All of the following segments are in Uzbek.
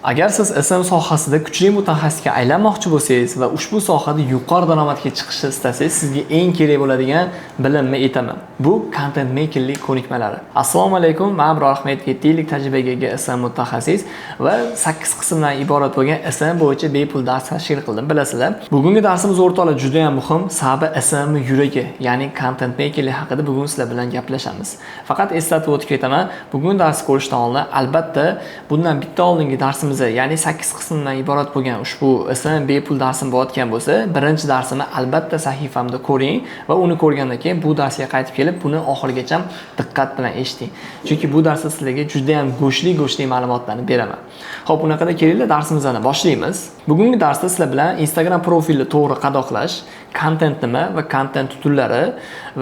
Agar siz SMM sohasida kuchli mutaxassisga aylanmoqchi bo'lsangiz va ushbu sohada yuqori daromadga chiqishni istasangiz, sizga eng kerak bo'ladigan bilimni aytaman. Bu content makerlik ko'nikmalari. Assalomu alaykum, men Abror Ahmed, 7 yillik tajribaga ega SMM mutaxassis va 8 qismdan iborat bo'lgan SMM bo'yicha bepul dars tashkil qildim, bilasizlar. Bugungi darsimiz, o'rtoqlar, juda ham muhim, sababi SMM yuragi, ya'ni content makerlik haqida bugun sizlar bilan gaplashamiz. Faqat eslatib o'tib ketaman, bugun dars ko'rishdan oldin albatta bundan bitta oldingi darsimiz, ya'ni 8 qismdan iborat bo'lgan ushbu SMM bepul darsim bo'layotgan bo'lsa, birinchi darsimni albatta sahifamda ko'ring va uni ko'rgandan keyin bu darsga qaytib kelib, buni oxirigacha diqqat bilan eshiting. Chunki bu darsda sizlarga juda ham go'shtli go'shtli ma'lumotlarni beraman. Xo'p, unaqada kelinglar, darsimizni boshlaymiz. Bugungi darsda sizlar bilan Instagram profilni to'g'ri qadoqlash, kontent nima va kontent turlari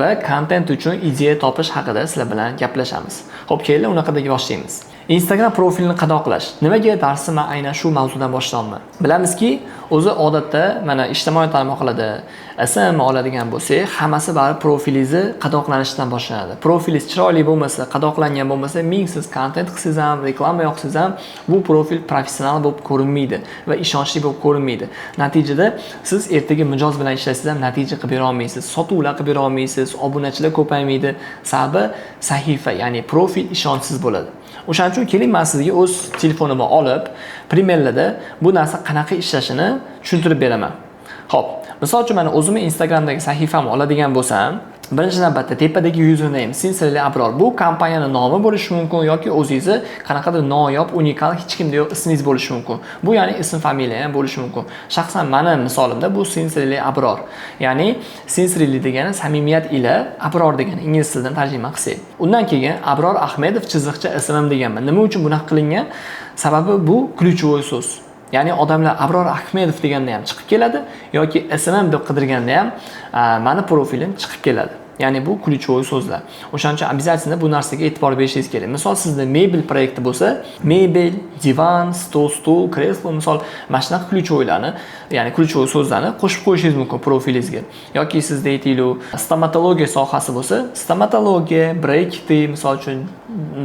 va kontent uchun ideya topish haqida sizlar bilan gaplashamiz. Xo'p, kelinglar, unaqada boshlaymiz. Instagram profilini qadoqlash. Nimaga darsni men aynan shu mavzudan boshlayapman? Bilamizki, o'zi odatda mana ijtimoiy tarmoqlarda SMM oladigan bo'lsak, hammasi baribir profilingizni qadoqlanishidan boshlanadi. Profilingiz chiroyli bo'lmasa, qadoqlangan bo'lmasa, ming siz kontent qilsangiz ham, reklama yoqsangiz ham, bu profil professional bo'lib ko'rinmaydi va ishonchli bo'lib ko'rinmaydi. Natijada siz ertaga mijoz bilan ishlasangiz ham natija qilib bera olmaysiz, sotuvlar qilib bera olmaysiz, obunachilar ko'paymaydi. Sababi sahifa, ya'ni profil ishonchsiz bo'ladi. O'shaning uchun keling, men sizga o'z telefonimni olib, пример larda bu narsa qanaqa ishlashini tushuntirib beraman. Xo'p, misol uchun, mana o'zimni Instagramdagi sahifamni oladigan bo'lsam, birinchi navbatda tepadagi username Sincerely Abror. Bu kompaniyani nomi bo'lishi mumkin yoki o'zingizni qanaqadir noyob, unikal, hech kimda yo'q ismingiz bo'lishi mumkin. Bu, ya'ni ism, familiya ham bo'lishi mumkin. Shaxsan mani misolimda bu Sincerely Abror. Ya'ni Sincerely degani samimiyat ila, Abror degani ingliz tilidan tarjima qilsak. Undan keyin Abror Ahmedov chiziqcha SMM deganman. Nima uchun bunaqa qilingan? Sababi bu ключевой so'z. Ya'ni odamlar Abror Ahmedov deganda ham chiqib keladi yoki SMM deb qidirganda ham mani profilim chiqib keladi. Ya'ni bu ключевой so'zlar. O'shaning uchun обязательно bu narsaga e'tibor berishingiz kerak. Misol, sizda mebel proyekti bo'lsa, mebel, divan, stol, stul, kreslo, misol, mana shunaqa ключевой larni, ya'ni ключевой so'zlarni qo'shib qo'yishingiz mumkin profilingizga. Yoki sizda, aytaylik, stomatologiya sohasi bo'lsa, stomatologiya, breketi, misol uchun,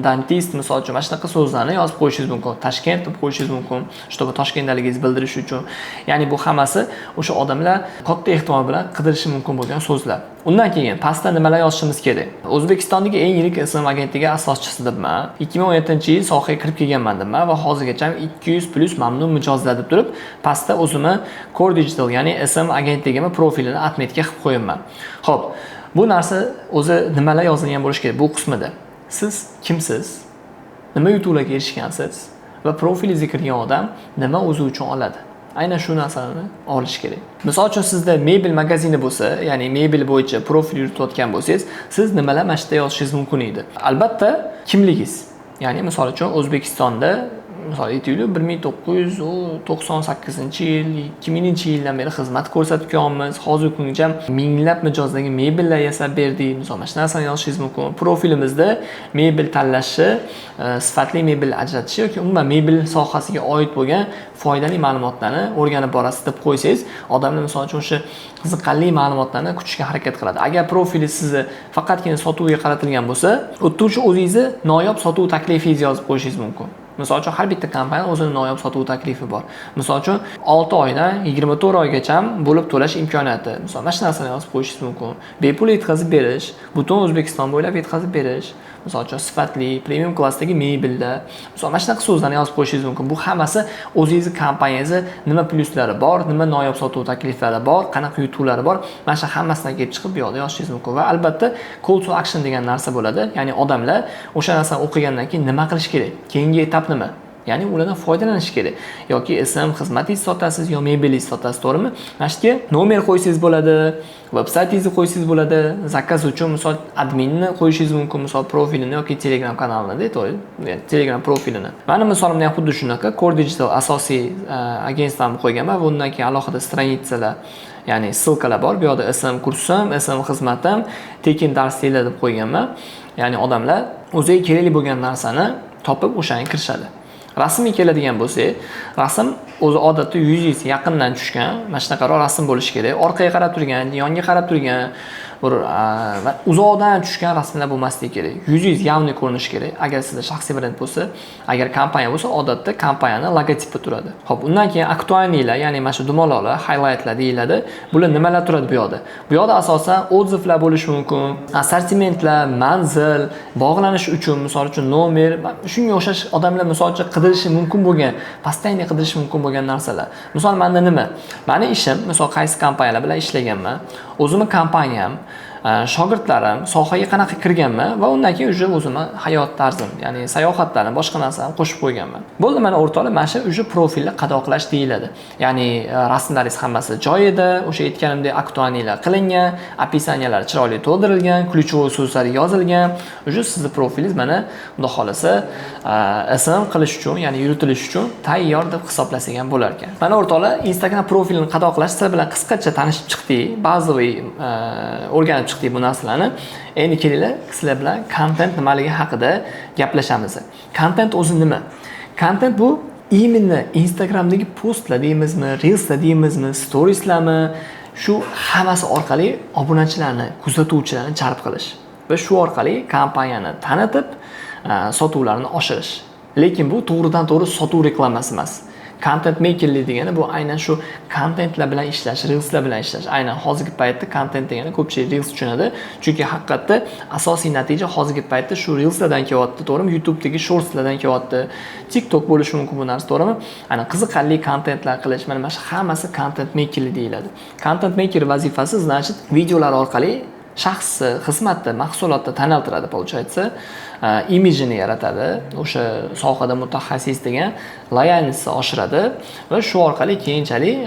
dentist, misol uchun, mana shunaqa so'zlarni yozib qo'yishingiz mumkin. Toshkent deb qo'yishingiz mumkin, чтобы Toshkentdaligingizni bildirish uchun. Ya'ni bu hammasi o'sha odamlar katta ehtimol bilan qidirishi mumkin bo'lgan so'zlar. Undan keyin pastda nimalar yozishimiz kerak? O'zbekistondagi eng yirik SMM agentligi asoschisi debman. 2017-yil sohaga kirib kelganman debman va hozirgacha 200 plus mamnun mijozlar deb turib, pastda o'zimni Core Digital, ya'ni SMM agentligimni profilini отметка qilib qo'yibman. Xo'p, bu narsa o'zi nimalar yozilgan bo'lishi kerak bu qismida? Siz kimsiz? Nima yutuqlarga erishgansiz? Va profilingizga kirgan odam nima o'zi uchun oladi? Aynan shu narsani olish kerak. Misol uchun, sizda mebel magazini bo'lsa, ya'ni mebel bo'yicha profil yuritayotgan bo'lsangiz, siz nimalar mana shu yerda yozishingiz mumkin edi? Albatta, kimligingiz. Ya'ni misol uchun, O'zbekistonda, misol aytaylik, 1998-yil, 2000-yildan beri xizmat ko'rsatib kelyapmiz. Hozirgi kungacha minglab mijozlarga mebellar yasab berdik. Misol, mana shu narsani yozishingiz mumkin. Profilimizda mebel tanlashi, sifatli mebel ajratishi yoki umuman mebel sohasiga oid bo'lgan foydali ma'lumotlarni o'rganib borasiz deb qo'ysangiz, odamlar, misol uchun, o'sha qiziqarli ma'lumotlarni kutishga harakat qiladi. Agar profilingiz sizni faqatgina sotuvga qaratilgan bo'lsa, u yerda o'sha o'zingizni noyob sotuv taklifingizni yozib qo'yishingiz mumkin. Misol uchun, har bitta kompaniya o'zini noyob sotuv taklifi bor. Misol uchun, 6 oydan 24 oygacha bo'lib to'lash imkoniyati. Misol, mana shu narsani yozib qo'yishingiz mumkin. Bepul yetkazib berish, butun O'zbekiston bo'ylab yetkazib berish. Misol uchun, sifatli premium klassdagi mebellar. Misol, mana shunaqa so'zlarni yozib qo'yishingiz mumkin. Bu hammasi o'zingizni kompaniyangizni nima plyuslari bor, nima noyob sotuv takliflari bor, qanaqa yutuqlari bor, mana shu hammasidan kelib chiqib bu yoqda yozishingiz mumkin. Va albatta call to action degan narsa bo'ladi. Ya'ni odamlar o'sha narsani o'qigandan keyin nima qilish kerak? Keyingi etap nima? Ya'ni ulardan foydalanish kerak. Yoki SMM xizmatingizni sotasiz, yo mebelingizni sotasiz, to'g'rimi? Mana shu yerga nomer qo'ysangiz bo'ladi, veb saytingizni qo'ysangiz bo'ladi, zakaz uchun, misol, adminni qo'yishingiz mumkin, misol, profilini yoki Telegram kanalini, to'g'ri, ya'ni Telegram profilini. Mani misolimda ham xuddi shunaqa Core Digital asosiy агентство mni qo'yganman va undan keyin alohida страница lar, ya'ni ссылка lar bor. Bu yoqda SMM kursim, SMM xizmatim, tekin darsliklar deb qo'yganman. Ya'ni odamlar o'ziga kerakli bo'lgan narsani topib o'shanga kirishadi. Rasmga keladigan bo'lsak, rasm o'zi odatda yuzingiz yaqindan tushgan, mana shunaqaroq rasm bo'lishi kerak. Orqaga qarab turgan, yonga qarab turgan, Bir uzoqdan tushgan rasmlar bo'lmasligi kerak. Yuzingiz явный ko'rinishi kerak. Agar sizda shaxsiy brend bo'lsa, agar kompaniya bo'lsa, odatda kompaniyani logotipi turadi. Xo'p, undan keyin актуальный lar, ya'ni mana shu dumaloqlar, highlightlar deyiladi. Bular nimalar turadi bu yoqda? Bu yoqda asosan отзыв lar bo'lishi mumkin, assortimentlar, manzil, bog'lanish uchun, misol uchun, nomer, shunga o'xshash odamlar, misol uchun, qidirishi mumkin bo'lgan, постоянно qidirishi mumkin bo'lgan narsalar. Misol, menda nima? Mani ishim, misol, qaysi kompaniyalar bilan ishlaganman, o'zimni kompaniyam, shogirdlarim, sohaga qanaqa kirganman va undan keyin уже o'zimni hayot tarzim, ya'ni sayohatlarim, boshqa narsalarni qo'shib qo'yganman. Bo'ldi, mana, o'rtoqlar, mana shu уже profilni qadoqlash deyiladi. Ya'ni rasmlaringiz hammasi joyida, o'sha aytganimdek, актуальный lar qilingan, описания lar chiroyli to'ldirilgan, ключевой so'zlar yozilgan. Уже sizni profilingiz mana, xudo xohlasa, SMM qilish uchun, ya'ni yuritilish uchun tayyor deb hisoblasak ham bo'lar ekan. Mana, o'rtoqlar, Instagram profilini qadoqlash sizlar bilan qisqacha tanishib chiqdik, bazaviy o'rganib chiqdik bu narsalarni. Endi kelinglar, sizlar bilan kontent nimaligi haqida gaplashamiz. Kontent o'zi nima? Kontent bu именно Instagramdagi postlar deymizmi, reelslar deymizmi, storieslarmi, shu hammasi orqali obunachilarni, kuzatuvchilarni jalb qilish va shu orqali kompaniyani tanitib, sotuvlarni oshirish. Lekin bu to'g'ridan to'g'ri sotuv reklamasi emas. Content makerlik degani bu aynan shu kontentlar bilan ishlash, reelslar bilan ishlash. Aynan hozirgi paytda kontent degani ko'pchilik reels tushunadi. Chunki haqiqatda asosiy natija hozirgi paytda shu reelslardan kelyapti, to'g'rimi? YouTube'dagi shortslardan kelyapti. TikTok bo'lishi mumkin bu narsa, to'g'rimi? Ana qiziqarli kontentlar qilish, mana shu hammasi content makerlik deyiladi. Content maker vazifasi, значит, videolar orqali shaxsni, xizmatni, mahsulotni taniltiradi, получается, imijini yaratadi, o'sha sohada mutaxassis degan лояльность ni oshiradi va shu orqali keyinchalik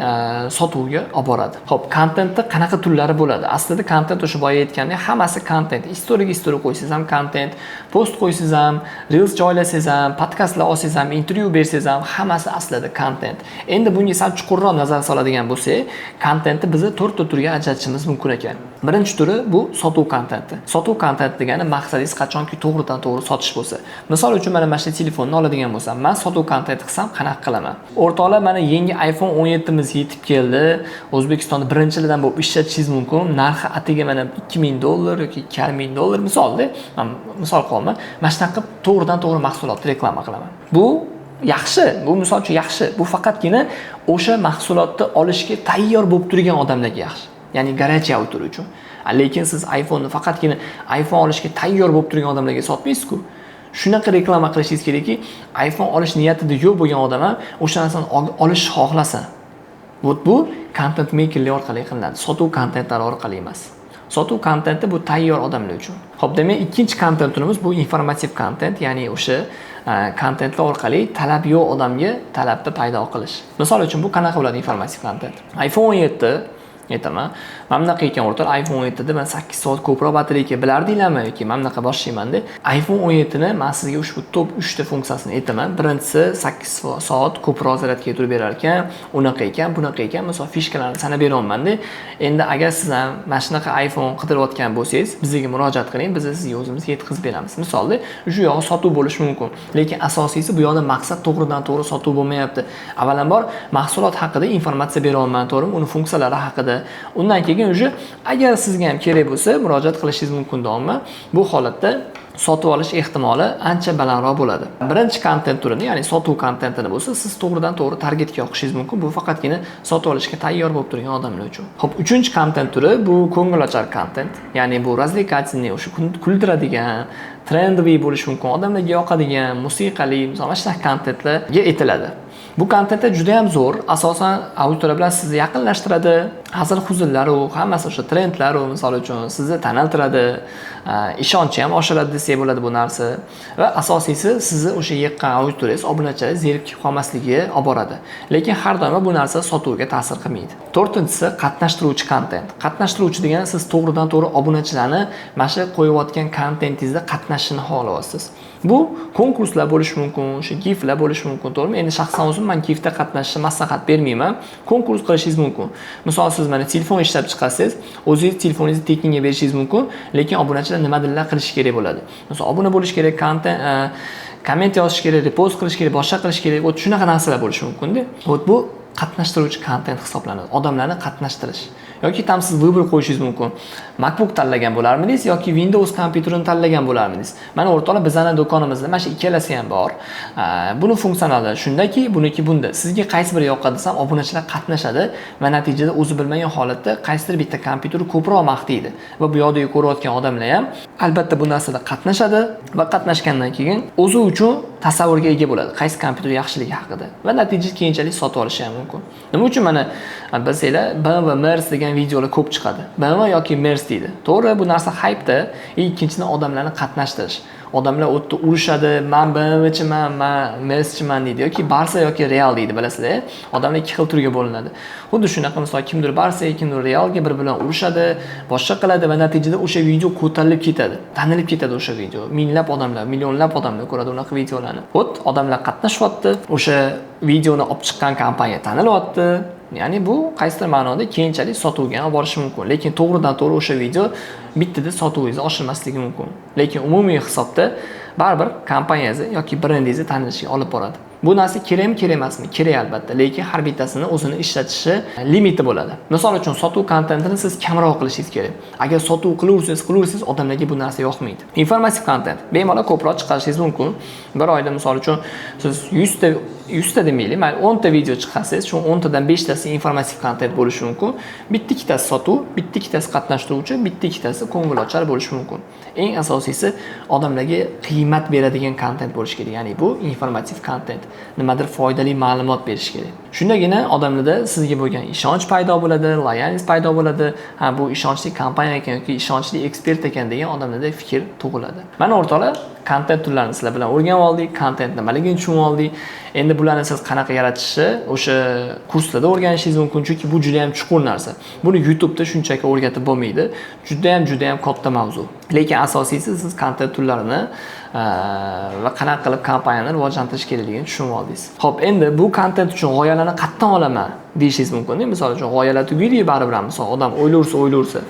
sotuvga olib boradi. Xo'p, kontentni qanaqa turlari bo'ladi? Aslida kontent, o'sha boya aytgandek, hammasi kontent. Istoriyaga story qo'ysangiz ham kontent, post qo'ysangiz ham, reels joylasangiz ham, podkastlar olsangiz ham, intervyu bersangiz ham, hammasi aslida kontent. Endi bunga sal chuqurroq nazar soladigan bo'lsak, kontentni biz to'rtta turga ajratishimiz mumkin ekan. Birinchi turi bu sotuv kontenti. Sotuv kontenti degani maqsadingiz qachonki to'g'ridan to'g'ri sotish bo'lsa. Misol uchun, mana shu telefonni oladigan bo'lsam, man sotuv kontenti qilsam qanaqa qilaman? O'rtoqlar, mana yangi iPhone 17 imiz yetib keldi. O'zbekistonda birinchilardan bo'lib ishlatishingiz mumkin. Narxi atigi mana 2000 dollar yoki 2500 dollar misolda, man misol qilyapman. Mana shunaqa qilib to'g'ridan to'g'ri mahsulotni reklama qilaman. Bu yaxshi, bu misol uchun yaxshi. Bu faqatgina o'sha mahsulotni olishga tayyor bo'lib turgan odamlarga yaxshi. Ya'ni горячий auditoriya uchun. Lekin siz iPhone'ni faqatgina iPhone olishga tayyor bo'lib turgan odamlarga sotmaysiz-ku. Shunaqa reklama qilishingiz kerakki, iPhone olish niyatida yo'q bo'lgan odam ham o'sha narsani olishni xohlasin. Вот bu content makerlik orqali qilinadi. Sotuv kontentlari orqali emas. Sotuv kontenti bu tayyor odamlar uchun. Xo'p, demak, ikkinchi kontent turimiz bu informativ kontent, ya'ni o'sha kontentlar orqali talab yo'q odamga talabni paydo qilish. Misol uchun, bu qanaqa bo'ladi informativ kontent? iPhone 17 aytaman. Mana bunaqa ekan, o'rtoqlar, iPhone 17 da man 8 soat ko'proq batareyka, bilardinglarmi yoki mana bunaqa boshlayman-da. iPhone 17 ni man sizga ushbu top 3 ta funksiyasini aytaman. Birinchisi 8 soat ko'proq zaryadga turib berar ekan, unaqa ekan, bunaqa ekan, misol, фишка larni sanab beryapman-da. Endi agar siz ham mana shunaqa iPhone qidirayotgan bo'lsangiz, bizga murojaat qiling, biz sizga o'zimiz yetkazib beramiz. Misolda, shu yog'i sotuv bo'lishi mumkin. Lekin asosiysi, bu yoqda maqsad to'g'ridan to'g'ri sotuv bo'lmayapti. Avvalambor mahsulot haqida informatsiya beryapman, to'g'rimi? Uni funksiyalari haqida. Undan keyin уже agar sizga ham kerak bo'lsa, murojaat qilishingiz mumkin deyapman. Bu holatda sotib olish ehtimoli ancha balandroq bo'ladi. Birinchi kontent turini, ya'ni sotuv kontentini bo'lsa, siz to'g'ridan to'g'ri targetga yoqishingiz mumkin. Bu faqatgina sotib olishga tayyor bo'lib turgan odamlar uchun. Xo'p, uchinchi kontent turi bu ko'ngilochar kontent. Ya'ni bu развлекательный, o'sha kuldiradigan, трендовый bo'lishi mumkin, odamlarga yoqadigan, musiqali, misol, mana shunaqa kontentlarga aytiladi. Bu kontentlar juda ham zo'r, asosan auditoriya bilan sizni yaqinlashtiradi. Hazil huzullaru, hammasi o'sha trendlaru, misol uchun, sizni taniltiradi, ishonchni ham oshiradi desak bo'ladi bu narsa. Va asosiysi, sizni o'sha yiqqan auditoriyangiz, obunachilaringiz zerikib qolmasligiga olib boradi. Lekin har doim bu narsa sotuvga ta'sir qilmaydi. To'rtinchisi qatnashtiruvchi kontent. Qatnashtiruvchi degani siz to'g'ridan to'g'ri obunachilarni mana shu qo'yayotgan kontentingizda qatnashishini xohlayapsiz. Bu konkurslar bo'lishi mumkin, o'sha giflar bo'lishi mumkin, to'g'rimi? Endi shaxsan o'zim man gifda qatnashishni maslahat bermayman. Konkurs qilishingiz mumkin. Misol, siz mana telefon ishlab chiqarsangiz, o'zingiz telefoningizni tekinga berishingiz mumkin, lekin obunachilar nimadirlar qilishi kerak bo'ladi. Misol, obuna bo'lish kerak, kontent, komment yozish kerak, repost qilish kerak, boshqa qilish kerak. Вот shunaqa narsalar bo'lishi mumkin-da. Вот bu qatnashtiruvchi kontent hisoblanadi. Odamlarni qatnashtirish. Yoki там siz выбор qo'yishingiz mumkin. MacBook tanlagan bo'larmidingiz yoki Windows kompyuterini tanlagan bo'larmidingiz? Mana, o'rtoqlar, bizani do'konimizda mana shu ikkalasi ham bor. Buni funksionali shundaki, buniki bunda. Sizga qaysi biri yoqadi desam, obunachilar qatnashadi va natijada o'zi bilmagan holatda qaysidir bitta kompyuterni ko'proq maqtaydi. Va bu yoqdagi ko'rayotgan odamlar ham albatta bu narsada qatnashadi va qatnashgandan keyin o'zi uchun tasavvurga ega bo'ladi, qaysi kompyuter yaxshiligi haqida, va natija keyinchalik sotib olishi ham mumkin. Nima uchun, mana bilsanglar, BMW, Mers degan videolar ko'p chiqadi. BMW yoki Mers deydi. To'g'ri, bu narsa haypda, ikkinchidan odamlarni qatnashtirish. Odamlar u yerda urushadi, man BMWchiman, man Merschiman deydi yoki Barsa yoki Real deydi, bilasizlar. Odamlar ikki xil turga bo'linadi. Xuddi shunaqa, misol, kimdir Barsa, kimdir Realga bir bilan urushadi, boshqa qiladi va natijada o'sha video ko'tarilib ketadi. Tanilib ketadi o'sha video. Minglab odamlar, millionlab odamlar ko'radi unaqa videolarni. Вот, odamlar qatnashyapti, o'sha videoni olib chiqqan kompaniya tanilyapti. Ya'ni bu qaysidir ma'noda keyinchalik sotuvga ham olib borishi mumkin. Lekin to'g'ridan to'g'ri o'sha video bittada sotuvingizni oshirmasligi mumkin. Lekin umumiy hisobda baribir kompaniyangizni yoki brendingizni tanilishiga olib boradi. Bu narsa kerakmi, kerak emasmi? Kerak albatta, lekin har bittasini o'zini ishlatishi limiti bo'ladi. Misol uchun, sotuv kontentini siz kamroq qilishingiz kerak. Agar sotuv qilaversangiz, qilaversangiz, odamlarga bu narsa yoqmaydi. Informativ kontent bemalol ko'proq chiqarishingiz mumkin. Bir oyda, misol uchun, siz 100 ta, 100 ta demaylik, mayli, 10 ta video chiqarsangiz, shu 10 tadan 5 tasi informativ kontent bo'lishi mumkin. Bitta ikkitasi sotuv, bitta ikkitasi qatnashtiruvchi, bitta ikkitasi ko'ngilochar bo'lishi mumkin. Eng asosiysi, odamlarga qiymat beradigan kontent bo'lishi kerak. Ya'ni bu informativ kontent. Nimadir foydali ma'lumot berish kerak. Shundagina odamlarda sizga bo'lgan ishonch paydo bo'ladi, лояльность paydo bo'ladi. Ha, bu ishonchli kompaniya ekan yoki ishonchli ekspert ekan degan odamlarda fikr tug'iladi. Mana, o'rtoqlar, kontent turlarini sizlar bilan o'rganib oldik, kontent nimaligini tushunib oldik. Endi bularni siz qanaqa yaratishni o'sha kurslarda o'rganishingiz mumkin, chunki bu juda ham chuqur narsa. Buni YouTube'da shunchaki o'rgatib bo'lmaydi. Juda ham, juda ham katta mavzu. Lekin asosiysi, siz kontent turlarini va qanaqa qilib kompaniyani rivojlantirish kerakligini tushunib oldingiz. Xo'p, endi bu kontent uchun g'oyalarni qayerdan olaman deyishingiz mumkin. Misol uchun, g'oyalar tugaydi baribir ham, misol, odam o'ylaversa, o'ylaversa.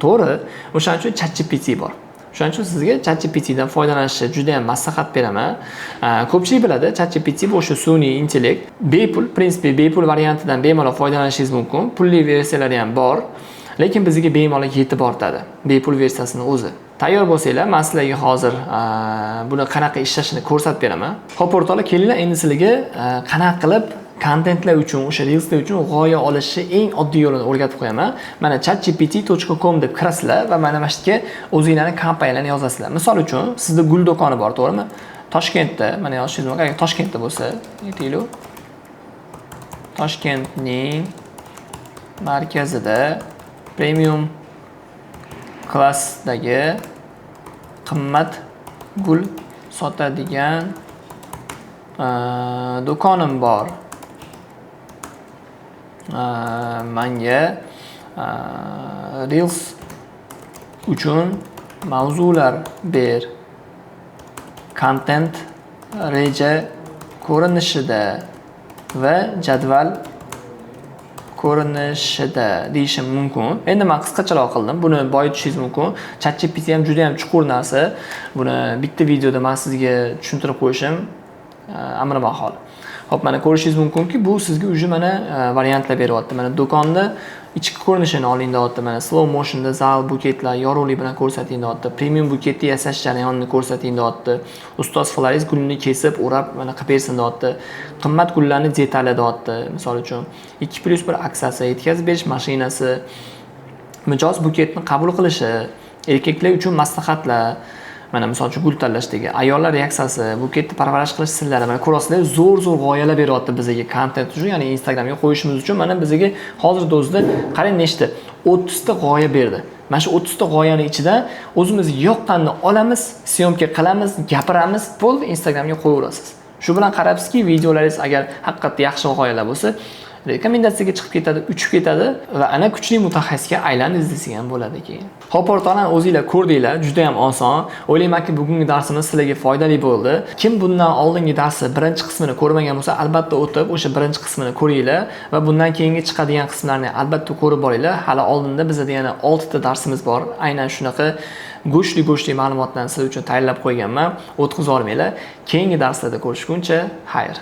To'g'ri, o'shaning uchun ChatGPT bor. Shuning uchun sizga ChatGPTdan foydalanishni juda ham maslahat beraman. Ko'pchilik biladi, ChatGPT bu o'sha sun'iy intellekt. Bepul, в принципе, bepul variantidan bemalol foydalanishingiz mumkin. Pulli versiyalari ham bor. Lekin bizga bemalol yetib ortadi bepul versiyasini o'zi. Tayyor bo'lsanglar, men sizlarga hozir buni qanaqa ishlashini ko'rsatib beraman. Xo'p, o'rtoqlar, kelinglar, endi sizlarga qanaqa qilib kontentlar uchun, o'sha reelslar uchun g'oya olishni eng oddiy yo'lini o'rgatib qo'yaman. Mana, chatgpt.com deb kirasizlar va mana shu yerga o'zinglarning kompaniyalarni yozasizlar. Misol uchun, sizda gul do'koni bor, to'g'rimi? Toshkentda, mana yozishingiz mumkin. Agar Toshkentda bo'lsa, aytaylik. Toshkentning markazida premium klassdagi qimmat gul sotadigan do'konim bor. Manga Reels uchun mavzular ber. Kontent reja ko'rinishida va jadval ko'rinishida deyishim mumkin. Endi men qisqacharoq qildim. Buni boyitishingiz mumkin. ChatGPT ham juda ham chuqur narsa. Buni bitta videoda men sizga tushuntirib qo'yishim amri mahol. Xo'p, mana ko'rishingiz mumkinki, bu sizga уже mana variantlar beryapti. Mana, do'konni ichki ko'rinishini oling deyapti. Mana, slow motionda zal, buketlar, yorug'lik bilan ko'rsating deyapti. Premium buketni yasash jarayonini ko'rsating deyapti. Ustoz florist gulni kesib, o'rab, mana qilib bersin deyapti. Qimmat gullarni detali deyapti. Misol uchun, 2+1 aksiyasi, yetkazib berish mashinasi, mijoz buketni qabul qilishi, erkaklar uchun maslahatlar, mana, misol uchun, gul tanlashdagi ayollar reaksiyasi, buketni parvarish qilish sirlari. Mana, ko'rasizlar, zo'r zo'r g'oyalar beryapti bizga kontent uchun, ya'ni Instagramga qo'yishimiz uchun. Mana, bizga hozirda o'zida, qarang, nechta, 30 ta g'oya berdi. Mana shu 30 ta g'oyani ichidan o'zimiz yoqqanini olamiz, съёмка qilamiz, gapiramiz, bo'ldi, Instagramga qo'yaverasiz. Shu bilan qarabsizki, videolaringiz agar haqiqatda yaxshi g'oyalar bo'lsa, rekomendatsiyaga chiqib ketadi, uchib ketadi va ana kuchli mutaxassisga aylandingiz desak ham bo'ladi keyin. Xo'p, o'rtoqlar, o'zinglar ko'rdinglar, juda ham oson. O'ylaymanki, bugungi darsimiz sizlarga foydali bo'ldi. Kim bundan oldingi darsni birinchi qismini ko'rmagan bo'lsa, albatta o'tib o'sha birinchi qismini ko'ringlar va bundan keyingi chiqadigan qismlarni albatta ko'rib boringlar. Hali oldinda bizada yana 6 ta darsimiz bor. Aynan shunaqa go'shtli go'shtli ma'lumotlarni sizlar uchun tayyorlab qo'yganman. O'tkazib olmanglar. Keyingi darslarda ko'rishguncha, xayr.